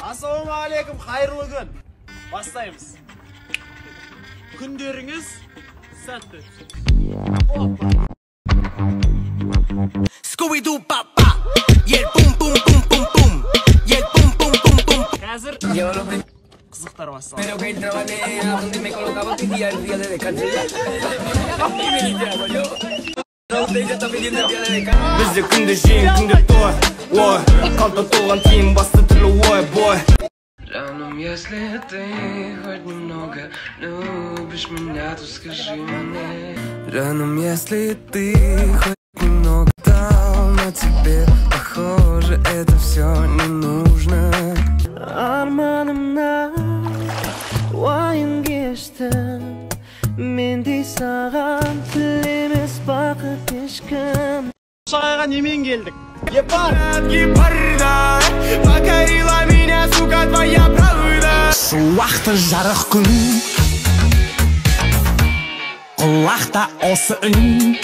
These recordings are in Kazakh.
Ассалаумағалейкум, қайырлы күн. Бастаймыз. Күндеріңіз сәтті өтсін. Scooby-Doo papa, y el pum pum pum pum pum, y el pum pum pum pum. Қазір қызықтар басталады. Pero que entraba a donde me colocaba pedía el día de descanso. Бізде күнде жең, күнде той, ой, қалта толған тиын басты түрлі ой, бой. Жаным, если ты хоть немного любишь меня, то скажи мне. Жаным, если ты хоть немного дал, но тебе, похоже, это все не нужно. Арманымнан уайым кештім, мендей саған тілемес бақыт ешкім. Шағайға немен келдік? Гепарда, покорила меня, сука, твоя правда. Шуақты жарық күн, құлақта осы үн.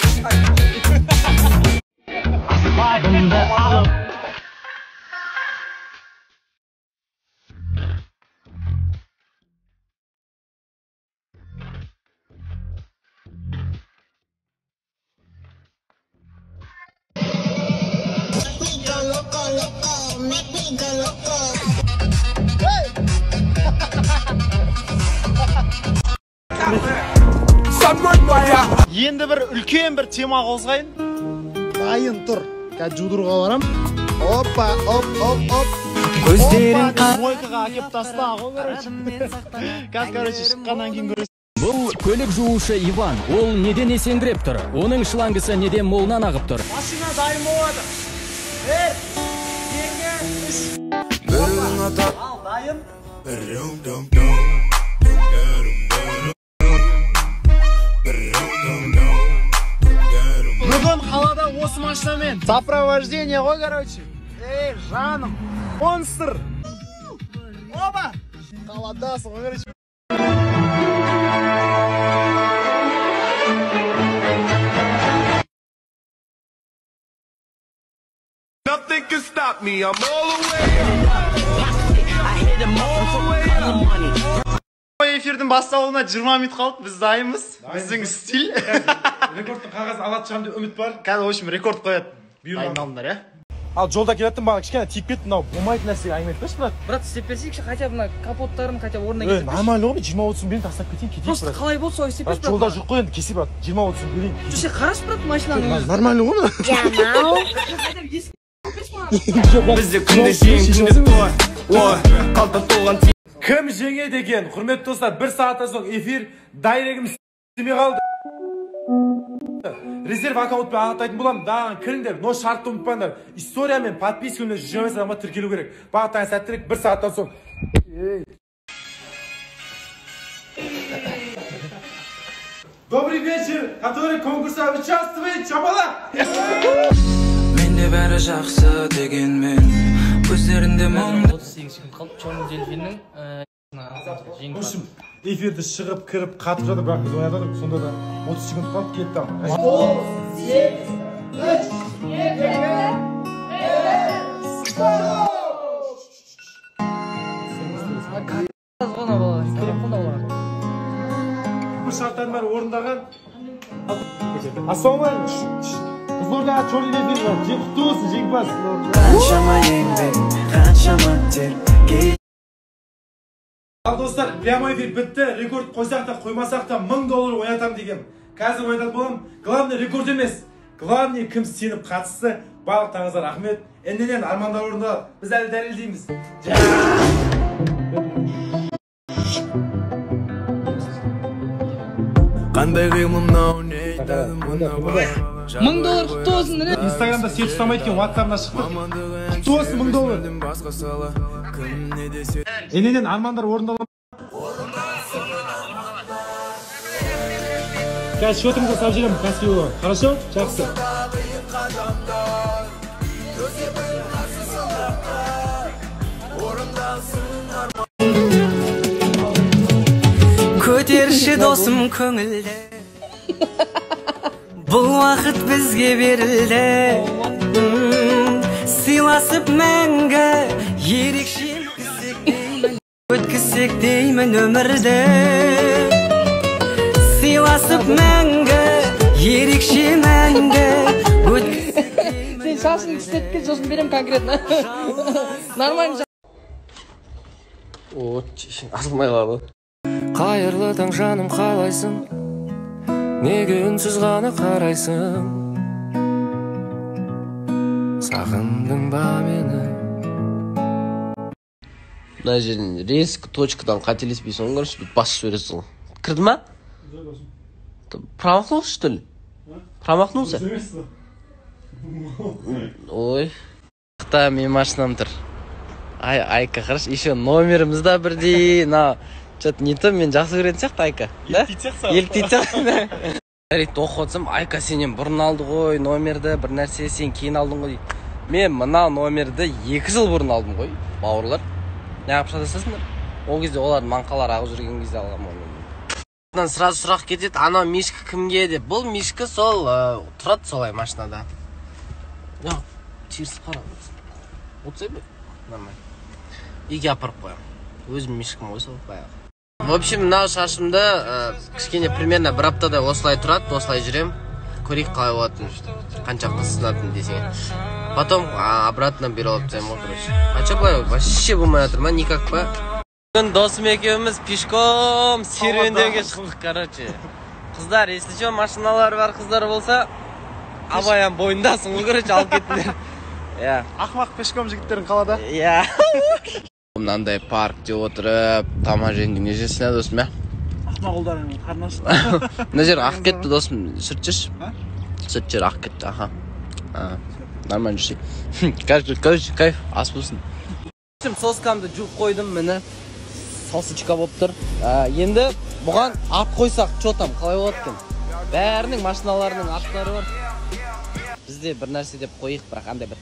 Аспабымды алып Енді бір үлкен бір тема қозғайын. Дайын тұр. Қазір жудыруға барам. Опа, оп, оп, оп. Көздерін мойкаға әкеп таста ғой, короче. Қазір, короче, шыққаннан кейін көресің. Бұл көлік жуушы Иван. Ол неден есеңгіреп тұр? Оның шлангысы неден молынан ағып тұр? Машина дайын болады. 1, 2, 3. Ал, дайын. Бүгін қалада осы машинамен сопровождение ғой, короче. Ей, жаным, монстр. Оба! Қаладасың ғой, короче. Nothing can stop me, I'm all the way up. All the way up. Эфирдің басталуына 20 минут қалды, біз дайынбыз. Біздің стиль. Рекордтың қағазын алатын шығармын деп үміт бар. Қазір, в общем, рекорд қояды. Дайындалыңдар, иә? Ал жолда келаттым, маған кішкене тиіп кетті, мынау болмайтын нәрсе әңгіме айтпашы, брат. Брат, істеп берсейікші, хотя бы мына капоттарын хотя бы орнына кетіріп. Нормально ғой, 20-30 мың берейін, тастап кетейін, кетейік. Просто қалай болды, солай істеп берші, брат. Жолда жоқ қой енді, кесе, брат, 20-30 мың берейін. Жоқ, сен қарашы, брат, машинаның өзі. Нормально ғой мына. Бізде күнде жең, күнде той, ой, қалта толған тиын. Кім жеңеді екен? Құрметті достар, бір сағаттан соң эфир дайрегім істемей қалды. Резерв аккаунтпен анықтайтын боламын. Даған кіріңдер, но шартты ұмытпаңдар. История мен подпискамен 125 адамға тіркелу керек. Барлықтарыңа сәттілік, бір сағаттан соң. Добрый вечер, который конкурста участвует, Чабала! Менде бәрі жақсы дегенмен, көздерінде мұң. 38 секунд қалды, Черный дельфиннің В общем, эфирді шығып, кіріп, қатып жатыр, бірақ біз ойнадық, сонда да 30 секунд қалды, кетті. 9, 8, 3, 2, 1, стоп! Бұл шарттардың бәрі орындаған. Ассалаумағалейкум. Қызылордаға Черный дельфин бар. Құтты болсын, жеңімпаз. Қаншама еңбек, қаншама тер. Ал достар, прямой эфир бітті. Рекорд қойсақ та қоймасақ та $1000 ойнатам деген. Қазір ойнататын боламын. Главный рекорд емес. Главный кім сеніп қатысты. Барлықтарыңызға рахмет. Ендіден армандар орындалады. Біз әлі дәлелдейміз. Қандай қимыл мынау, не айтады мынау? $1000 құтты болсын. Инстаграмда сеть ұстамайды екен, WhatsApp'на шықты. Құтты болсын, $1000. Басқа сала, кім не десе. Енеден армандар орындалады. Қазір счетымызға салып жіберемін Каспиға. Хорошо? Жақсы. Көтерші досым көңілді. Бұл уақыт бізге берілді. Сыйласып мәңгі ерекше өткізсек деймін, өткізсек деймін өмірді. Сыйласып мәңгі ерекше мәңгі өткізсек. Сен шашыңды істетіп кел, сосын беремін конкретно. Нормально. О, ашылмай қалады. Қайырлы таң, жаным, қалайсың? Неге үнсіз ғана қарайсың? Сағындың ба мені? Мына жерден резко точкадан қателеспейсің ғой, короче, бүйтіп басып жібересің ғой. Кірді ма? Промахнулся, что ли? Промахнулся? Ой. Та менің машинам тұр. Ай, Айка, қарашы, еще номеріміз да бірдей. Мына что-то не то, мен жақсы көретін сияқты Айка. Да? Еліктейтін сияқты. Директті оқып отырсам, Айка сенен бұрын алды ғой номерді, бір нәрсе, сен кейін алдың ғой дейді. Мен мына номерді 2 жыл бұрын алдым ғой, бауырлар. Неғып шатасасыңдар? Ол кезде олардың маңқалары ағып жүрген кезде алғанмын ғой мен. Сразу сұрақ кетеді, анау мишка кімге деп. Бұл мишка сол тұрады солай машинада. Теріс қара. Отырсай ба? Нормально. Үйге апарып қоямын. Өзім мишкам ғой сол баяғы. В общем, мынау шашымды кішкене примерно бір аптадай осылай тұрады, осылай жүрем. Көрейік қалай болатынын. Қаншалықты сынатын десең. Потом обратно беріп алып тастаймын ғой, короче. А че, былай вообще болмай жатыр ма, никак па? Бүгін досым екеуміз пешком серуендеуге шықтық, короче. Қыздар, если что, машиналары бар қыздар болса, Абаян бойындасың ғой, короче, алып кетіңдер. Иә. Ақымақ пешком жігіттерің қалада. Иә. Мынандай паркте отырып, тамақ жегенге не жесін, ә, досым, иә? Ақымақ ұлдарың қарны ашты. Мына жер ағып кетті, досым, сүртші. Сүрт, жер ағып кетті, аха. А, нормально жүрсей. Короче, кайф, ас болсын. Соскамды жуып қойдым, міне. Сосочка болып тұр. Енді бұған ат қойсақ, че там, қалай болады екен? Бәрінің машиналарының аттары бар. Бізде бір нәрсе деп қояйық, бірақ андай бір